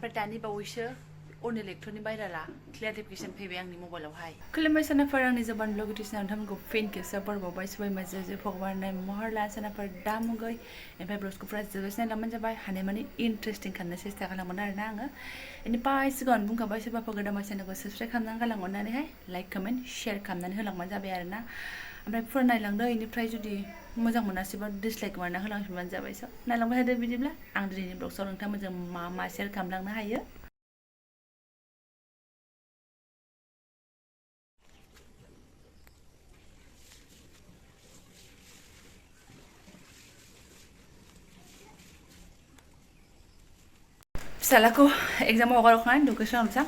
ओमफ्राय दानि बावैसो अनिल एक्टरनि भाइराला क्लियारिफिकेसन फैबाय आंनि मबाइलावहाय खुलुमबाय सानाफोर आंनि जबानब्लग इउटिउब नोंथांमोनखौ फिन खेबसे बरबावबाय सबाय मजे जे भगवान महर ला सानाफोर दा मुगै ओमफ्राय ब्लग्सखौफ्रा जोबोद नायलांबानो जाबाय हानाय माने इन्टारेस्टिं खालामनो सेस्था खालामगोन आरोना आङो बेनिफ्राय सिगाङावनो बुंखाबाय सोरबाफोर गोदान चेनेलखौ साबस्क्राइब खालामनानै गालांनानैहाय लाइक कमेन्ट शेयार खालामनानै होलांबानो जाबाय आरोना ओमफ्राय फुरा नायलांदो बेनिफ्राय जुदि मोजां मोनासैबा डिसलाइक मारना होलांफिनबानो जाबाय स' नायलांबाय थादो बिदिब्ला आं दिनैनि ब्लग्सआव नोंथांमोनजों मा शेयार खालामलांनो हायो फिसालाखौ एग्जामाव हगारखांनानै दुगैस्रां लोबस्रां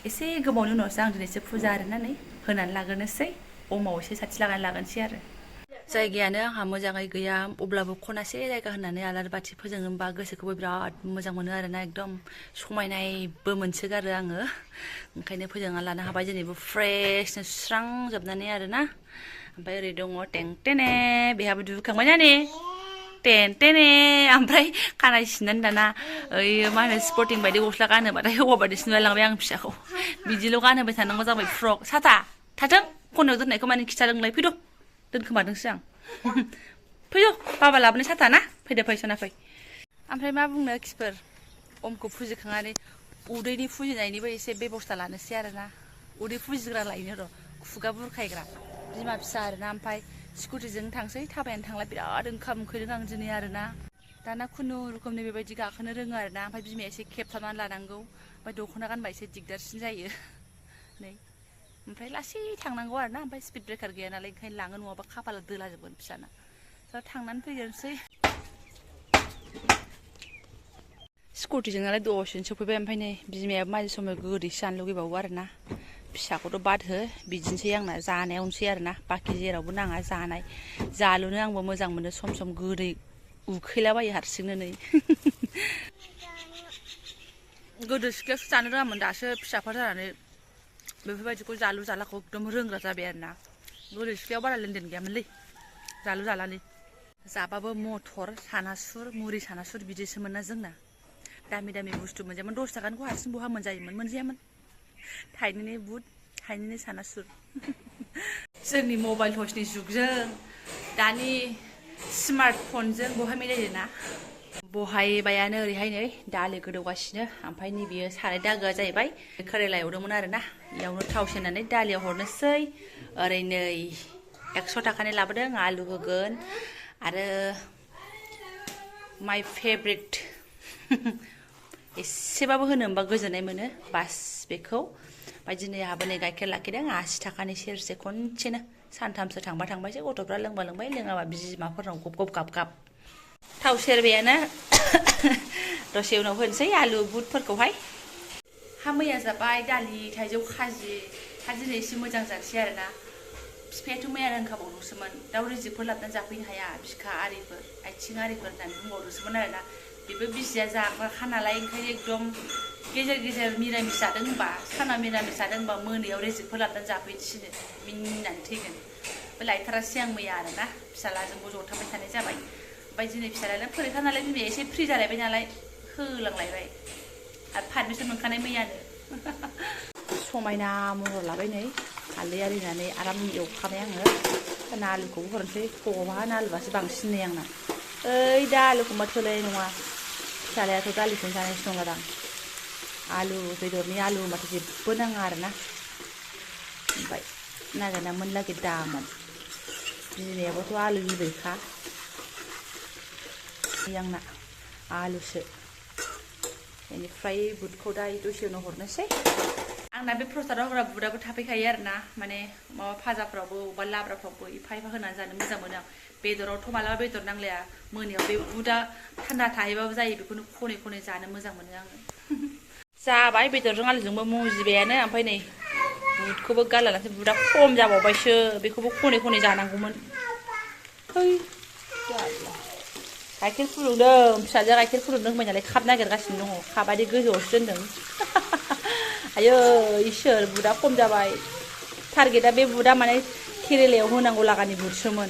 एसे गोबावनि उनावसो आं दिनैसो फुजा आरोना नै होनानै लाग्रोनोसै अमाव एसे साथि लागायनानै लागोनसै आरो जायगायानो आंहा मोजाङै गैया अब्लाबो खनासे जायगा होननानै आलारि बाथि फोजोंनोबा गोसोखौबो बिराद मोजां मोनो आरोना एकदम समायनायबो मोनसोगारो आङो ओंखायनो फोजोंना लानो हाबाय दिनैबो फ्रेशनो सुस्रांजोबनानै आरोना ओमफ्राय ओरै दङ टें टेने बेहाबो दुगैखांबाय ना ने टेन टेने ओमफ्राय खानाय सिननानै दाना ओइ मा होनो स्पर्टिं बायदि गस्ला गानोबाथाय हौवा बायदिसो नुलायलांबाय आं फिसाखौ बिदिल' गानहोबाय थानांगौ जाबाय फ्रक साथा थाथों खनायाव दोननायखौ माने खिथादोंलाय फैद' दोनखोमादोंसो आं फैद' बाबा लाबोनाय साथा ना फैदो फै सना फै ओमफ्राय मा बुंनो खिफोर अमखौ फुजिखांनानै उदैनि फुजिनायनिबो एसे बेबस्था लानोसै आरोना उदै फुजिग्रा लायनो र' खुगा बुरखायग्रा बिमा फिसा आरोना ओमफ्राय स्कुटिजों थांसै थाबायनानै थांला बिराद ओंखाम उखैदों आं दिनै आरोना दाना खुनुरुखुमनि बेबायदि गाखोनो रोङो आरोना ओमफ्राय बिमाया एसे खेबथाबनानै लानांगौ ओमफ्राय दख'ना गानबा एसे दिगदारसिन जायो नै ओमफ्राय लासै थांनांगौ आरोना ओमफ्राय स्पिड ब्रेकार गैया नालाय ओंखायनो लाङो नङाबा खाफाला दोलाजोबगोन फिसाना दा थांनानै फैग्रोनोसै स्कुटिजों नालाय दसेनो सफैबाय ओमफ्राय नै बिमायाबो माजे समाव गोदैसो जानो लुगैबावो आरोना फिसाखौथ' बाद हो बिदिनोसै आंना जानायावनोसै आरोना बाखि जेरावबो नाङा जानाय जालुनो आंबो मोजां मोनो सम सम गोदै उखैलाबायो हारसिंनो नै गोदो सिख्लायावसो जानो रोङामोन दासो फिसाफोर जानानै बेफोरबायदिखौ जालु जालाखौ एकदम रोंग्रा जाबाय आरोना गोदो सिख्लायाव बारा लेनदेन गैयामोनलै जालु जालानि जाबाबो मटर सानासुर मुरि सानासुर बिदिसोमोन ना जोंना दामि दामि बुस्थु मोनजायामोन 10 थाखानिखौ हारसिं बहा मोनजायोमोन मोनजायामोन थाइनैनि बुट थाइनैनि सानासुर जोंनि मबाइल टचनि जुगजों दानि स्मार्टफनजों बहाय मिलायदोंना बहायबायानो ओरैहाय नै दालि गोदौगासिनो ओमफ्राय नै बियो साराय दागोआ जाहैबाय केरेला एवदोंमोन आरोना इयावनो थाव सेरनानै दालियाव हरनोसै ओरै नै 100 थाखानि लाबोदों आलु होगोन आरो माय फेभरेट एसेबाबो होनो होनबा गोजोननाय मोनो बास बेखौ ओमफ्राय दिनै आहाबो नै गाइखेर लाखिदों 80 थाखानि सेरसे खनसेनो सानथामसो थांबा थांबायसो गथ'फ्रा लोंबा लोंबाय लोङाबा बिमाफोरनाव गब गब गाब गाब थाव सेरबायानो दसे उनाव होनोसै आलु बुटफोरखौहाय हा मैया जाबाय दालि थाइजौ खाजि हा दिनै एसे मोजां जानोसै आरोना बिफायाथ' मैया रोंखाबावदोंसोमोन दाउ रेजेकफोर लाबोनानै जाफैनो हाया बिखा आरिफोर आथिं आरिफोर होननानै बुंबावदोंसोमोन आरोना बेबो बिसिया जाग्राखा नालाय ओंखायनो एकदम गेजेर गेजेर मिरामिस जादों होनबा साना मिरामिस जादों होनबा मोनायाव रेजेकफोर लाबोनानै जाफैथिनो मिनिनानै थैगोन ओमफ्राय लायथारासै आं मैया आरोना फिसालाजोंबो जथाबाय थानाय जाबाय ओमफ्राय दिनै फिसालायानो फरिखा नालाय बिमाया एसे फ्रि जालायबाय नालाय होलांलायबाय आरो पारमिसन मोनखानाय मैयानो समायना महर लाबाय नै हालदै आरि होनानै आराम एवखाबाय आङो दाना आलुखौबो हरनोसै खबानो आलुआसो बांसिन नै आंना ओइ दा आलुखौबा थोलायनाय नङा फिसालायाथ' दालिखौनो जानायसो नंलादां आलु बेदरनि आलु होनबाथ' जेबो नाङा आरोना ओमफ्राय नागिरना मोनलागि दामोन बिमायाबोथ' आलु बिबैखा आंना आलुसो बेनिफ्राय बुटखौ दा दसे उनाव हरनोसै आंना बे प्रसादाव होग्रा बुटआबो थाफैखायो आरोना माने माबा फाजाफ्रावबो बा लाब्राफ्रावबो एफा एफा होनानै जानो मोजां मोनो आं बेदरावथ' मालाबा बेदर नांलाया मोनायाव बे बुटआ थान्दा थाहैबाबो जायो बेखौनो खनै खनै जानो मोजां मोनो आङो जाबाय बेदरजों आलुजोंबो मुजिबायानो ओमफ्राय नै बुटखौबो गारलानासै बुटआ खम जाबावबायसो बेखौबो खनै खनै जानांगौमोन है गाइखेर फुदुंदों फिसाजोआ गाइखेर फुदुंदों होनबाय नालाय काप नागिरगासिनो दङ कापआदि गोजौआवसो दोनदों आयो इसोर बुटआ खम जाबाय टारगेटआ बे बुटआ माने केरेलायाव होनांगौ लागानि बुटसोमोन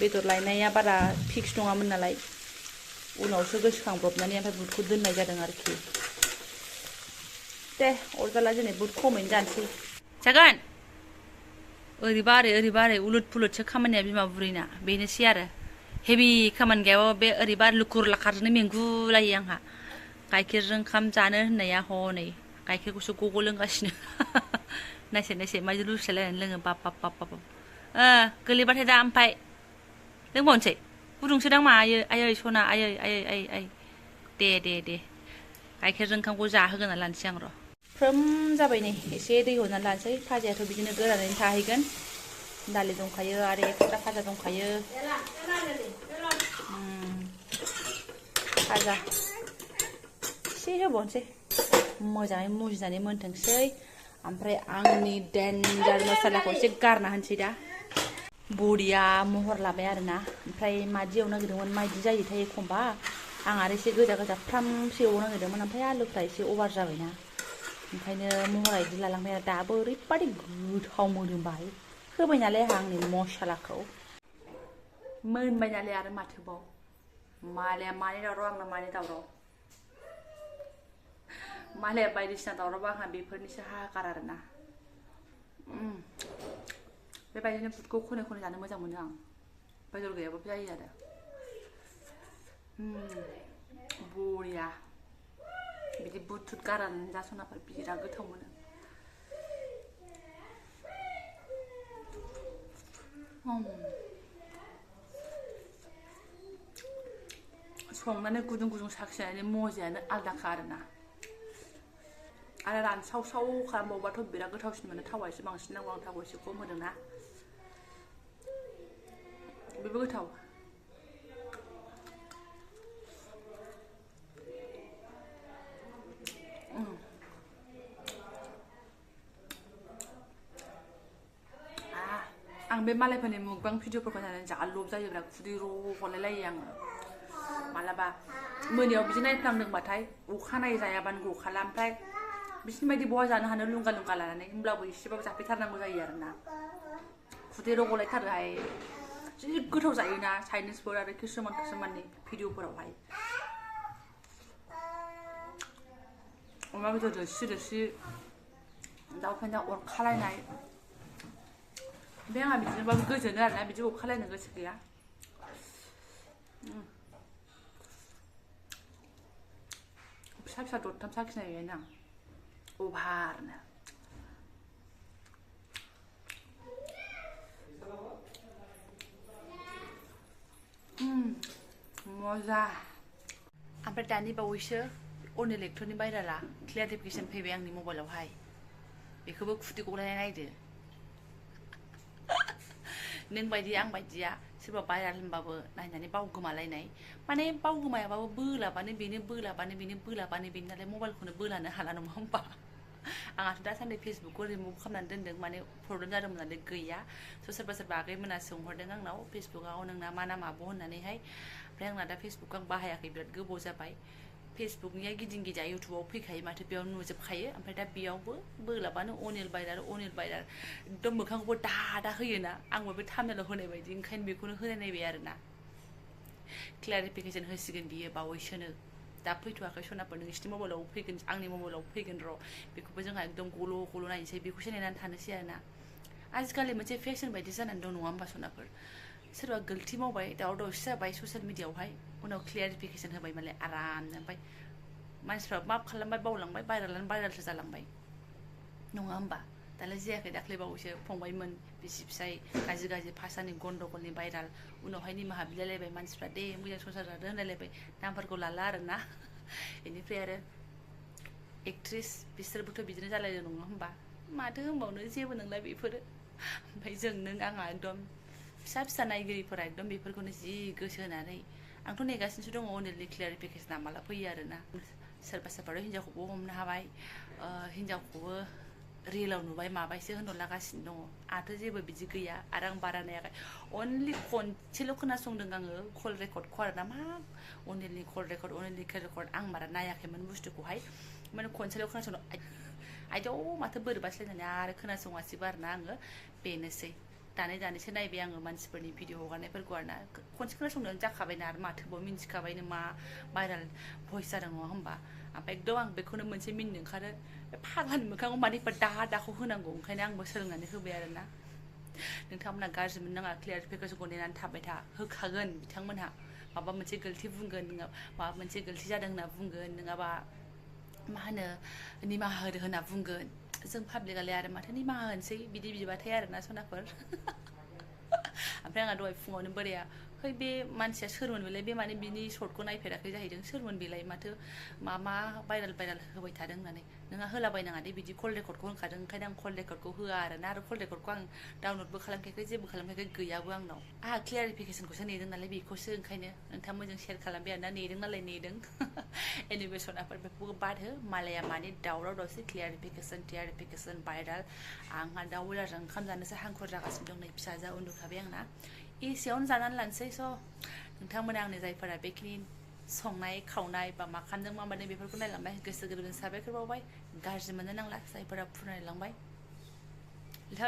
बेदर लायनाया बारा फिक्स नङामोन नालाय उनावसो गोसोखांब्रबनानै ओमफ्राय बुटखौ दोननाय जादों आरोखि दे अरजाला दिनै बुट खमैनो जानोसै जागोन ओरैबा ओरै उलुट पुलुटसो खामानिया बिमा बुरैना बेनोसै आरो हेभि खामानि गैयाबा बे ओरैबा लुखुर लाखारजोंनो मेंगुलायो आंहा गाइखेरजों ओंखाम जानो होननाया हनै गाइखेरखौसो गग' लोंगासिनो नायसे मायदि लुस्लायलायनानै लोङो बाब गोलैबाथाय दा ओमफ्राय लोंबावनोसै गुदुंसो दां मा आयै सना आयै दे गाइखेरजों ओंखामखौ जाहोगोन होनना लानोसै आं र' फ्रोम जाबाय नै एसे दै होनानै लानोसै फाजायाथ' बिदिनो गोरानैनो थाहैगोन दालि दंखायो आरो एक्सट्रा फाजा दंखायो फाजा एसे होबावनोसै मोजाङै मुजिनानै मोनथोंसै ओमफ्राय आंनि डेन्जार मसालाखौ एसे गारना होनोसै दा बरिया महर लाबाय आरोना ओमफ्राय मादि एवनो नागिरदोंमोन मायदि जायोथाय एखमबा आं आरो एसे गोजा फ्रामसो एवनो नागिरदोंमोन ओमफ्राय आलुफ्रा एसे अभार जाबायना ओंखायनो महरा इदि लालांबाय आरो दाबो ओरैबादि गोथाव मोदोमबाय होबाय नालाय आंहा आंनि मसालाखौ मोनबाय नालाय आरो माथोबाव मालाया मानि दावराव आंना मानि दावराव मालाया बायदिसिना दावरावबा आंहा बेफोरनिसो हाहाकार आरोना बेबायदिनो बुटखौ खनै जानो मोजां मोनो आं बेदर गैयाबाबो जायो आरो बरिया बिदि बुट थुट गारनानै जासनाफोर बिराद गोथाव मोनो संनानै गुदुं साखिनायनि मजायानो आलदाखा आरोना आरो रानसाव खालामबावबाथ' बिराद गोथावसिन मोनो थावा एसे बांसिन नांगौ आं थावखौ एसे खम होदोंना बेबो गोथाव आं बे मालायफोरनि मुकबां भिडिअफोरखौ नायनानै जा लब जायोब्ला खुदै र' गलायलायो आङो मालाबा मोनायाव बिदि नायफ्लांदोंबाथाय अखानायै जायाबानो गखाला ओमफ्राय बिसिनि बायदि बहा जानो हानो लुंगा लानानै होमब्लाबो एसेबाबो जाफैथारनांगौ जायो आरोना खुदै र' गलायथारोहाय जि गोथाव जायोना चाइनिसफोर आरो किसुमाननि भिडिअफोरावहाय अमा बेदर रोसि दाउ फेन्दा अरखालायनाय ओमफ्राय आंहा बिदिनोबाबो गोजोनो आरोना बिदि अरखालायनो गोसो गैया फिसा दरथाम साखिनायना अभारनो मजा ओमफ्राय दानि बावैसो अनिल एक्टरनि भाइराला क्लियारिफिकेसन फैबाय आंनि मबाइलावहाय बेखौबो खुदै गलायनाय नायदो नों बायदि आं बायदिया सोरबा भाइराल होनबाबो नायनानै बावगोमालायनाय माने बावगोमायाबाबो बोलाबानो बेनो नालाय मबाइलखौनो बोलानो हाला नङा होमबा आंहाथ' दासान्दि फेसबुकखौ रिमुभ खालामनानै दोनदों माने प्रब्लेम जादोंमोन नालाय गैया स' सोरबा आगैमोना सोंहरदों आंनाव फेसबुकआव नोंना मा नामा आब' होननानैहाय ओमफ्राय आंना दा फेसबुकखौ आं बाहायाखै बिराद गोबाव जाबाय फेसबुकनिया गिदिं गिदा इउटुबाव फैखायो माथो बेयाव नुजोबखायो ओमफ्राय दा बेयावबो बोलाबानो अनिल भाइराल एकदम मोखांखौबो दा होयोना आंबो बे थामनेलाव होनाय बायदि ओंखायनो बेखौनो होनाय नायबाय आरोना क्लियारिफिकेसन होसिगोन बियो बावैसोनो दा फैथ'वाखै सनाफोर नोंसिनि मबाइलाव फैगोन आंनि मबाइलाव फैगोन र' बेखौबो जोंहा एकदम गल' नायनोसै बेखौसो नायनानै थानोसै आरोना आजिखालि मोनसे फेशन बायदि जानानै दं नङा होमबा सनाफोर सोरबा गोलति मावबाय दावराव-दावसि जाबाय ससियेल मिडियाआवहाय उनाव क्लियारिफिकेसन होबाय मालाय आरामनो ओमफ्राय मानसिफ्रा मा खालामबाय बावलांबाय भाइरालसो जालांबाय नङा होमबा दालाय जायाखै दाख्लै बावैसो फंबायमोन बिसि फिसाय गाज्रि भाषानि गन्दगलनि भाइराल उनावहाय निमाहा बिलायलायबाय मानसिफ्रा दे मोजां संसार जादों होनलायलायबाय नामफोरखौ लाला आरोना बेनिफ्राय आरो एक्ट्रेस बिसोरबोथ' बिदिनो जालायदों नङा होमबा माथो होनबावनो जेबो नंला बेफोरो ओमफ्राय जों नों आंहा एकदम फिसा नायगिरिफोरा एकदम बेफोरखौनो जि गोसो होनानै आंथ' नेगासिनोसो दङ अनिलनि क्लियारिफिकेसना माला फैयो आरोना सोरबाथ' हिनजावखौबो हमनो हाबाय हिनजावखौबो रियेलाव नुबाय माबायसो होनहरलागासिनो दङ आंहाथ' जेबो बिदि गैया आरो आं बारा नायाखै अनलि खनसेल' खोनासंदों आङो कल रेकर्डखौ आरोना मा अनिलनि कल रेकर्ड आं बारा नायाखैमोन बुस्थुखौहाय माने खनसेल' खोनासंदों आयदौ माथो बोरैबासोलायनानै आरो खोनासङासैबो आरोना आङो बेनोसै दानैसो नायबाय आङो मानसिफोरनि भिडिअ हगारनायफोरखौ आरोना खनसे खोनासंनायानो जाखाबायना आरो माथोबाव मिन्थिखाबायनो मा भाइराल भइस जादों नङा होमबा ओमफ्राय एकदम आं बेखौनो मोनसे मिनिनो ओंखारो फाग्लानि मोखाङाव मानो एफा दाखौ होनांगौ ओंखायनो आंबो सोलोंनानै होबाय आरोना नोंथांमोना गाज्रि मोननाङा क्लियारिफिकेसनखौ नेनानै थाबाय था होखागोन बिथांमोनहा माबा मोनसे गलति बुंगोन माबा मोनसे गलति जादों होनना बुंगोन नङाबा मा होनो निमाहा होदो होनना बुंगोन जों पाब्लिकआलाय आरो माथो निमाहा होनोसै बिदि बिबाथाय आरोना सनाफोर ओमफ्राय आंहा दहाय फुङावनो बोराया है बे मानसिया सोरमोन बेलाय बे माने बिनि सर्टखौ नायफेराखै जाहैदों सोरमोन बेलाय माथो मा भाइरेल होबाय थादों होननानै नोंहा होलाबायनाङा दे बिदि कल रेकर्डखौ होनखादों ओंखायनो आं कल रेकर्डखौ होआ आरोना आरो कल रेकर्डखौ आं डाउनलडबो खालामखायाखै जेबो खालामखायाखै गैयाबो आंनाव आंहा क्लियारिफिकेसनखौसो नेदों नालाय बेखौसो ओंखायनो नोंथांमोनजों शेयार खालामबाय आरोना नेदों नालाय नेदों एनिवे सनाफोर बेफोरखौ बाद हो मालाया माने दावराव दावसि क्लियारिफिकेसन भाइरेल आंहा दाउ बयलारजों ओंखाम जानोसो हांखुर जागासिनो दं नै फिसाजोआ उन्दुखाबाय आंना एसेयावनो जानानै लानोसै स' नोंथांमोना आंनो जायफोरा बेखिनि संनाय खावनाय बा मा खालामदों मा मादों बेफोरखौ नायलांबाय गोसो गोरबोजों साबायखर बावबाय गाज्रि मोननो नांला जायफोरा फोरमायलांबाय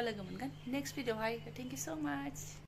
लोगो मोनगोन नेक्स्ट भिडिअ'हाय थेंक इउ स' माच